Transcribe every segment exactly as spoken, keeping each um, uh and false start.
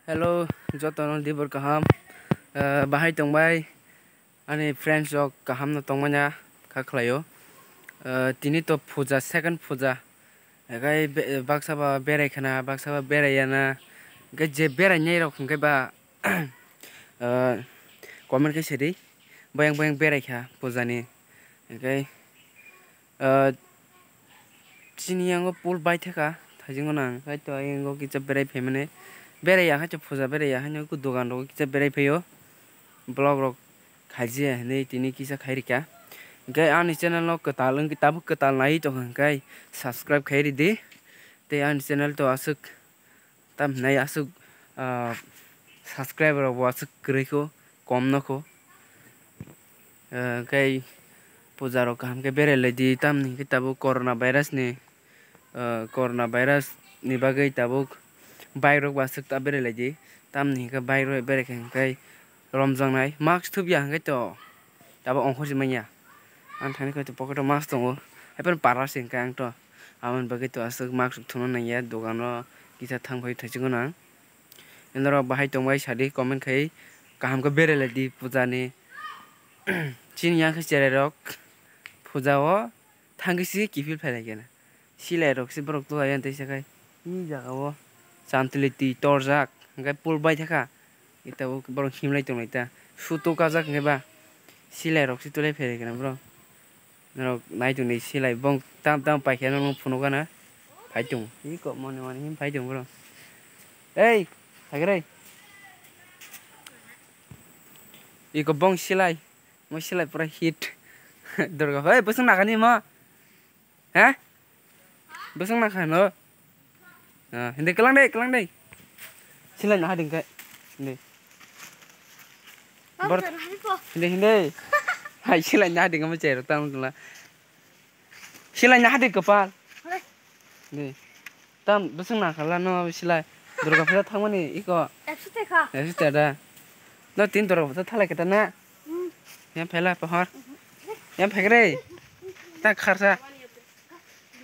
Hello, jotono dibor kaham. Eh, bahai tongbai ani friends rok kaham no tongmanya kha khlaio. Eh, tini to puja, second puja. Ekai be-, baksa ba berai khana, baksa ba berai yana. Ekai je berai nai rok hwnkhe ba, eh, comment khe sedi. Bayang bayang berai kha puja ni. Ekai, eh, Chini yango pool baithaka, thaisingo nang, kaitor yango kisa berai phaimani. Berai ya khe puja berai ya, haino dogan rogo kisa berai phaio. Vlog rok khaijia hinwi tini kisa khairika. Hwnkhe ani channel no kwtal wngkhe, tabuk kwtal naiwi tongkha hwnkhe subscribe khai ridi. Tei ani channel to aswk Tam hinai aswk, ah, subscriber rok bo aswk kwrwi kho, kom no kho. Ah, kei puja rok kaham khe berai lai di, tamni hwnkhe tabuk corona virus ni, ah, corona virus ni bagwi tabuk bike rok bo aswk ta berai lai di, tamni hwnkhe bike rok berai khe hwnkhe romjaknai, mask thupya hwnkhe to tabuk ongkhorsi manya. Ang thani khe to pocket o mask tongo, haiphano para se hwnkhe ang to. Aboni bagwi to aswk mask rok thumna nangya, dogano kisa thang phai thaichukgo nang. Norok bahai tongbai sadi comment khai, kaham khe berai lai di puja ni. Chini yang khe cherai rok puja o thangwi si kiphil phai lai khe na. Silai rok se borok tu ayang tei sakai. Ni jaga o chantwlwi twi torjak, hwnkhe pool baithaka. Ita o borok himlai tonglai ta. Su to kajak hwnkhe ba silai rok se tulai phai lai khe na borok. Norok nai tongdi silai bong tam tam paikhe norok phunukgana. Phai tongo. Iko moni moni him phai tongo borok. Ei, thagre. Iko bong silai. Mo silai pura hit. Durga, hey, bwswng nakani mo? He? Bwswng nakha no? Ah, hindi kwlang dei, kwlang dei. Silai na hading kai. Hindi. Bor-, hindi, hindi. Hai, silai na hading mo cherok tang tula. Silai na hading kapal. Hindi. Tam bwswng nakha la no silai. Durga puja thangmani iko. Ekso teka. Ekso teka da. No tin Durga puja thalai kata na. Hmm. Yang phela pohor. Yang phegre. Ta kharsa.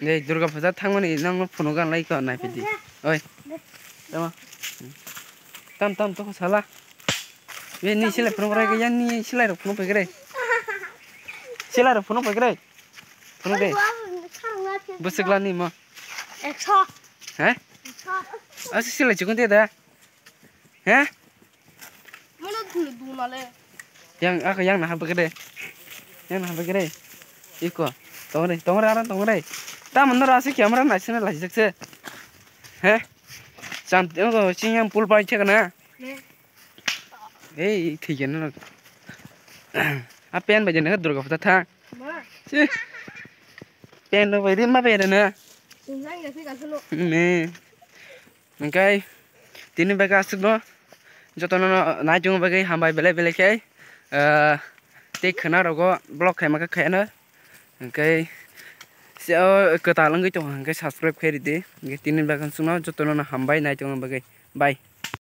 Nei, Durga puja thangmani nangno phunukgana lai kho, naiphidi. Oi. Tamo. Tam, tam, tokho sala. Be ni silai phunuk rai, yang ni silai rok phunuk pegre. Silai rok phunuk pegre. Phunuk de. Bwswk lani mo. Ekso. He? Ekso. Asa silai chikon de da. He? Mano duna le. Yang, ako yang naha bagre. Yang naha bagre. Iko. Tongre, tongre, aran tongre. Tamo noro aswk camera naisana laijak se. He? Cham, ako ching yang pool pai chek na. Ne. Ei, thik ya na. A pen bai jana Durga puja tha. Ma. Si. Pen bai rim ma bai na. Tunjang ya sih kasih lo. Ne. Hwnkhe tini bagwi aswkno jotono naichung bagwi hambai belai belai khe, ah, tei khwna rogo vlog khaima khe khaino. Hwnkhe se o kwtal wngwi tongkha hwnkhe subscribe khe ridi. Hwnkhe tini bagwi aswkno jotono hambai naichung bagwi. Bye.